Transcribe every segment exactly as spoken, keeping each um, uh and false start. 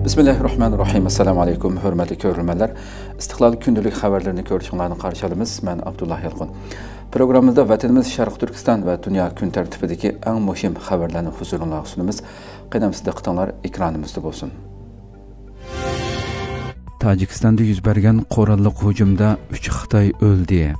بىسمىللاھىررەھمانىررەھىم. ئەسسالامۇ ئەلەيكۇم، ھۆرمەتلىك كۆرۈرمەنلەر. ئىستىقلال كۈندىلىك خەۋەرلىرىنى كۆرۈشۈڭلارنى قارشى ئالىمىز. مەن ئابدۇللا يالقۇن. پروگراممىمىزدا ۋەتىنىمىز شەرقىي تۈركىستان ۋە دۇنيا كۈن تەرتىپىدىكى ئەڭ مۇھىم خەۋەرلەرنى ھۇزۇرۇڭلارغا سۇنىمىز. قېنى ئەمىسە دىققىتىڭلار ئېكرانىمىزدا بولسۇن. تاجىكىستاندا يۈز بەرگەن قوراللىق ھۇجۇمدا ئۈچ خىتاي ئۆلدى.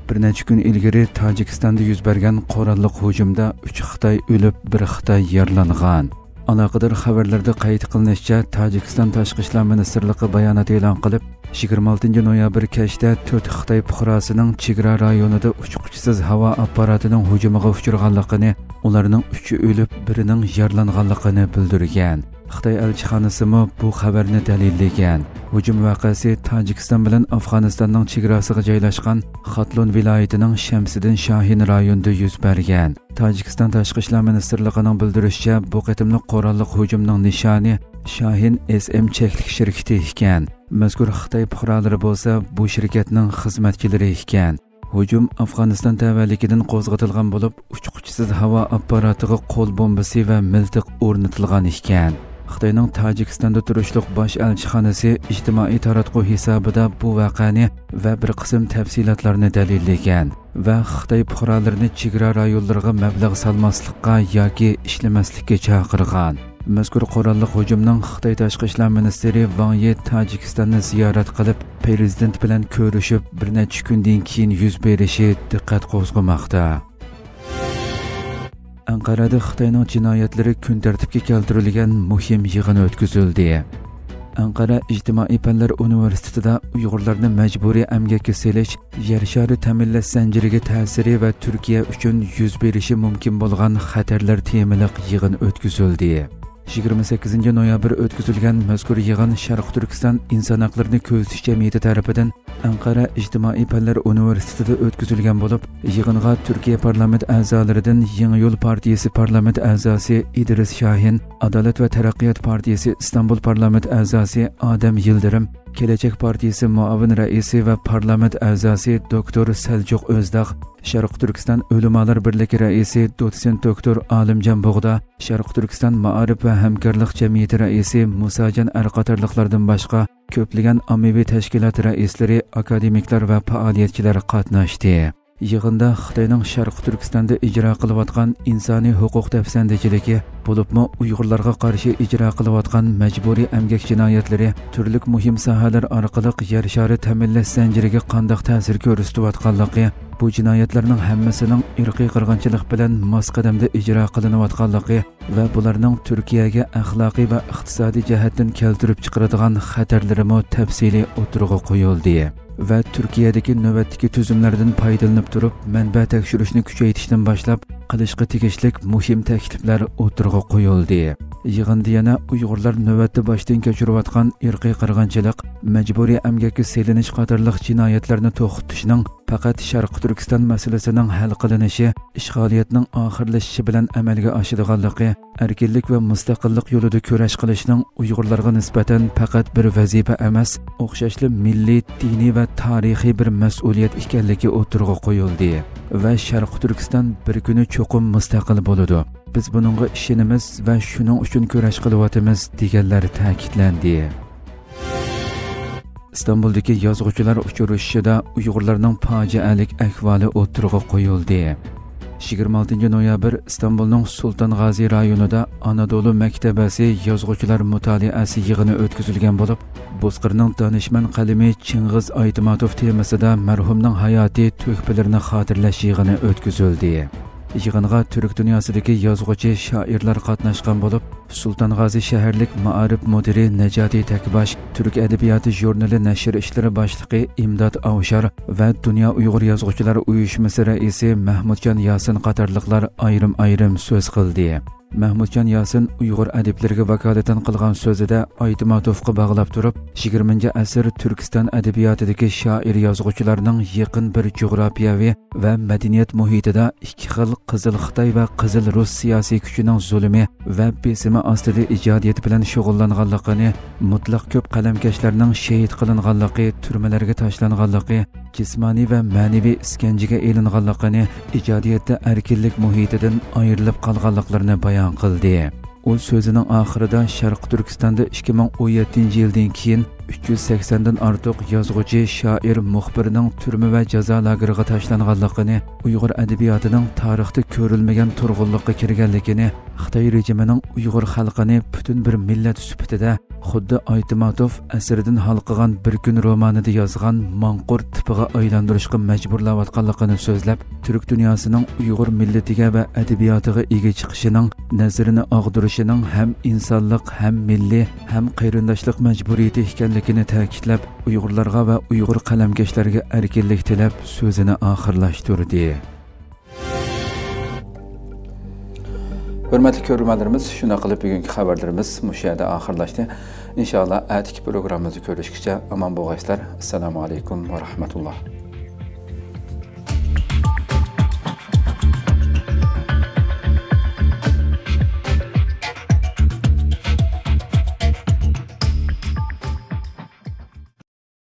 بىر نەچچە كۈن ئىلگىرى تاجىكىستاندا يۈز بەرگەن قوراللىق ھۇجۇمدا ئۈچ خىتاي ئۆلۈپ، بىر خىتاي يارىلانغان. ئالاقىدار خەۋەرلەردە قەيت قىلىنىشىچە، تاجىكىستان تاشقى ئىشلار مىنىستىرلىقى بايانات ئېلان قىلىپ، يىگىرمە ئالتىنچى نويابىر كەچتە تۆت خىتاي پۇقراسىنىڭ چېگرا رايونىدا ئۇچقۇچىسىز ھاۋا ئاپپاراتىنىڭ ھۇجۇمىغا ئۇچرىغانلىقىنى، ئۇلارنىڭ ئۈچى ئۆلۈپ، بىرىنىڭ يارىلانغانلىقىنى بىلدۈرگەن. خىتاي ئەلچىخانىسىمۇ بۇ خەۋەرنى دەلىللىگەن. ھۇجۇم ۋەقەسى تاجىكىستان بىلەن ئافغانىستاننىڭ چېگراسىغا جايلاشقان خاتلون ۋىلايىتىنىڭ شەمسىدىن شاھىن رايونىدا يۈز بەرگەن. تاجىكىستان تاشقى ئىشلار مىنىستىرلىقىنىڭ بىلدۈرۈشىچە، بۇ قېتىملىق قوراللىق ھۇجۇمنىڭ نىشانى شاھىن ئېس ئېم چەكلىك شىركىتى ئىكەن. مەزكۇر خىتاي پۇقرالىرى بولسا بۇ شىركەتنىڭ خىزمەتچىلىرى ئىكەن. ھۇجۇم ئافغانىستان تەۋەلىكىدىن قوزغىتىلغان بولۇپ، ئۇچقۇچىسىز ھاۋا ئاپپاراتىغا قول بومبىسى ۋە مىلتىق ئورنىتىلغان ئىكەن. خىتاينىڭ تاجىكىستاندا تۇرۇشلۇق باش ئەلچىخانىسى ئىجتىمائىي تاراتقۇ ھېسابىدا بۇ ۋەقەنى ۋە بىر قىسىم تەپسىلاتلارنى دەلىللىگەن ۋە خىتاي پۇقرالىرىنى چېگرا رايونلىرىغا مەبلەغ سالماسلىققا ياكى ئىشلىمەسلىككە چاقىرغان. مەزكۇر قوراللىق ھۇجۇمنىڭ خىتاي تاشقى ئىشلار مىنىستىرى ۋاڭ يى تاجىكىستاننى زىيارەت قىلىپ، پىرېزىدېنت بىلەن كۆرۈشۈپ، بىر نەچچە كۈندىن كېيىن يۈز بېرىشى دىققەت قوزغىماقتا. ئەنقەرەدە خىتاينىڭ جىنايەتلىرى كۈن تەرتىپكە كەلتۈرۈلگەن مۇھىم يىغىن ئۆتكۈزۈلدى. ئەنقەرە ئىجتىمائىي پەنلەر ئۇنىۋېرسىتېتىدا ئۇيغۇرلارنى مەجبۇرىي ئەمگەككە سېلىش، يەر شارى تەمىنلەش زەنجىرىگە تەسىرى ۋە تۈركىيە ئۈچۈن يۈز بېرىشى مۇمكىن بولغان خەتەرلەر تېمىلىق يىغىن ئۆتكۈزۈلدى. يىگىرمە سەككىزىنچى نويابىر ئۆتكۈزۈلگەن مەزكۇر يىغىن شەرقىي تۈركىستان ئىنسان ھەقلىرىنى كۆزىتىش جەمئىيىتى تەرىپىدىن ئەنقەرە ئىجتىمائىي پەنلەر ئۇنىۋېرسىتېتىدا ئۆتكۈزۈلگەن بولۇپ، يىغىنغا تۈركىيە پارلامېنت ئەزالىرىدىن يېڭى يول پارتىيىسى پارلامېنت ئەزاسى ئىدرىس شاھىن، ئادالەت ۋە تەرەققىيات پارتىيىسى ئىستانبۇل پارلامېنت ئەزاسى ئادەم يىلدىرىم، كېلەچەك پارتىيىسى مۇئاۋىن رەئىسى ۋە پارلامېنت ئەزاسى دوكتور سەلجۇق ئۆزداغ، شەرقىي تۈركىستان ئۆلىمالار بىرلىكى رەئىسى دوتسېنت دوكتور ئالىمجان بۇغدا، شەرقىي تۈركىستان مائارىپ ۋە ھەمكارلىق جەمئىيىتى رەئىسى مۇساجان ئەر قاتارلىقلاردىن باشقا، كۆپلىگەن ئاممىۋى تەشكىلات رەئىسلىرى، ئاكادېمىكلار ۋە پائالىيەتچىلەر قاتناشتى. يىغىندا خىتاينىڭ شەرقىي تۈركىستاندا ئىجرا قىلىۋاتقان ئىنسانىي ھوقۇق دەپسەندىچىلىكى، بولۇپمۇ ئۇيغۇرلارغا قارشى ئىجرا قىلىۋاتقان مەجبۇرىي ئەمگەك جىنايەتلىرى تۈرلۈك مۇھىم ساھەلەر ئارقىلىق يەر شارى تەمىنلەش زەنجىرىگە قانداق تەسىر كۆرسىتىۋاتقانلىقى، بۇ جىنايەتلەرنىڭ ھەممىسىنىڭ ئىرقىي قىرغىنچىلىق بىلەن ماس قەدەمدە ئىجرا قىلىنىۋاتقانلىقى، ۋە بۇلارنىڭ تۈركىيەگە ئەخلاقىي ۋە ئىقتىسادىي جەھەتتىن كەلتۈرۈپ چىقىرىدىغان خەتەرلىرىمۇ تەپسىلىي ئوتتۇرىغا قويۇلدى ۋە تۈركىيەدىكى نۆۋەتتىكى تۈزۈملەردىن پايدىلىنىپ تۇرۇپ، مەنبە تەكشۈرۈشنى كۈچەيتىشتىن باشلاپ، قىلىشقا تېگىشلىك مۇھىم تەكلىپلەر ئوتتۇرىغا قويۇلدى. يىغىندا يەنە ئۇيغۇرلار نۆۋەتتە باشتىن كەچۈرۈۋاتقان ئىرقىي قىرغىنچىلىق، مەجبۇرىي ئەمگەككە سېلىنىش قاتارلىق جىنايەتلەرنى توختىتىشنىڭ پەقەت شەرقىي تۈركىستان مەسىلىسىنىڭ ھەل قىلىنىشى، ئىشغالىيەتنىڭ ئاخىرلىشىشى بىلەن ئەمەلگە ئاشىدىغانلىقى، ئەركىنلىك ۋە مۇستەقىللىق يولىدا كۈرەش قىلىشنىڭ ئۇيغۇرلارغا نىسبەتەن پەقەت بىر ۋەزىپە ئەمەس، ئوخشاشلا مىللىي، دىنىي ۋە تارىخىي بىر مەسئۇلىيەت ئىكەنلىكى ئوتتۇرىغا قويۇلدى ۋە شەرقىي تۈركىستان بىر كۈنى چوقۇم مۇستەقىل بولىدۇ. بىز بۇنىڭغا ئىشىنىمىز ۋە شۇنىڭ ئۈچۈن كۈرەش قىلىۋاتىمىز، دېگەنلەر تەكىتلەندى. ئىستانبۇلدىكى يازغۇچىلار ئۇچرىشىشىدا ئۇيغۇرلارنىڭ پاجىئەلىك ئەھۋالى ئوتتۇرىغا قويۇلدى. يىگىرمە ئالتىنچى نويابىر ئىستانبۇلنىڭ سۇلتان غازى رايونىدا ئانادولۇ مەكتەبەسى يازغۇچىلار مۇتالىئەسى يىغىنى ئۆتكۈزۈلگەن بولۇپ، بوزقىرنىڭ دانىشمەن قەلىمى چىڭغىز ئايتماتوف تېمىسىدا مەرھۇمنىڭ ھاياتىي تۆھپىلىرىنى خاتىرىلەش يىغىنى ئۆتكۈزۈلدى. يىغىنغا تۈرك دۇنياسىدىكى يازغۇچى، شائىرلار قاتناشقان بولۇپ، سۇلتان غازى شەھەرلىك مائارىپ مۇدىرى نەجاتى تەكباش، تۈرك ئەدەبىياتى ژۇرنىلى نەشر ئىشلىرى باشلىقى ئىمدات ئاۋشار ۋە دۇنيا ئۇيغۇر يازغۇچىلار ئۇيۇشمىسى رەئىسى مەھمۇتجان ياسىن قاتارلىقلار ئايرىم-ئايرىم سۆز قىلدى. مەھمۇتجان ياسىن ئۇيغۇر ئەدىبلىرىگە ۋاكالىتەن قىلغان سۆزىدە ئايتماتوفقا باغلاپ تۇرۇپ، يىگىرمىنچى ئەسىر تۈركىستان ئەدەبىياتىدىكى شائىر-يازغۇچىلارنىڭ يېقىن بىر جۇغراپىيەۋى ۋە مەدەنىيەت مۇھىتىدا ئىككى خىل قىزىل خىتاي ۋە قىزىل رۇس سىياسىي كۈچىنىڭ زۇلۇمى ۋە بېسىمى ئاستىدا ئىجادىيەت بىلەن شۇغۇللانغانلىقىنى، مۇتلەق كۆپ قەلەمكەشلەرنىڭ شېھىت قىلىنغانلىقى، تۈرمىلەرگە تاشلانغانلىقى، جىسمانىي ۋە مەنىۋى ئىسكەنجىگە ئېلىنغانلىقىنى، ئىجادىيەتتە ئەركىنلىك مۇھىتىدىن ئايرىلىپ قالغانلىقلىرىنى بايان قىلدى. ئۇ سۆزىنىڭ ئاخىرىدا شەرقىي تۈركىستاندا ئىككى مىڭ ئون يەتتىنچى يىلدىن كېيىن ئۈچ يۈز سەكسەندىن ئارتۇق يازغۇچى، شائىر، مۇخبىرنىڭ تۈرمە ۋە جازا لاگېرىغا تاشلانغانلىقىنى، ئۇيغۇر ئەدەبىياتىنىڭ تارىختا كۆرۈلمىگەن تۇرغۇنلۇققا كىرگەنلىكىنى، خىتاي رېجىمىنىڭ ئۇيغۇر خەلقىنى پۈتۈن بىر مىللەت سۈپىتىدە خۇددى ئايتماتوف ئەسىرىدىن ھالقىغان بىر كۈن رومانىدا يازغان ماڭقۇرت تىپىغا ئايلاندۇرۇشقا مەجبۇرلاۋاتقانلىقىنى سۆزلەپ، تۈرك دۇنياسىنىڭ ئۇيغۇر مىللىتىگە ۋە ئەدەبىياتىغا ئىگە چىقىشىنىڭ نەزىرىنى ئاغدۇرۇشىنىڭ ھەم ئىنسانلىق، ھەم مىللىي، ھەم قېرىنداشلىق مەجبۇرىيىتى ئىكەنلىكىنى تەكىتلەپ، ئۇيغۇرلارغا ۋە ئۇيغۇر قەلەمكەشلەرگە ئەركىنلىك تىلەپ، سۆزىنى ئاخىرلاشتۇردى. ھۆرمەتلىك كۆرۈرمەنلىرىمىز، شۇنداق قىلىپ بۈگۈنكى خەۋەرلىرىمىز مۇشۇ يەردە ئاخىرلاشتى. ئىنشاللا ئەتىكى پروگراممىمىزدا كۆرۈشكىچە ئامان بولغايسىلەر. ئەسسالامۇ ئەلەيكۇم ۋە رەھمەتۇللا.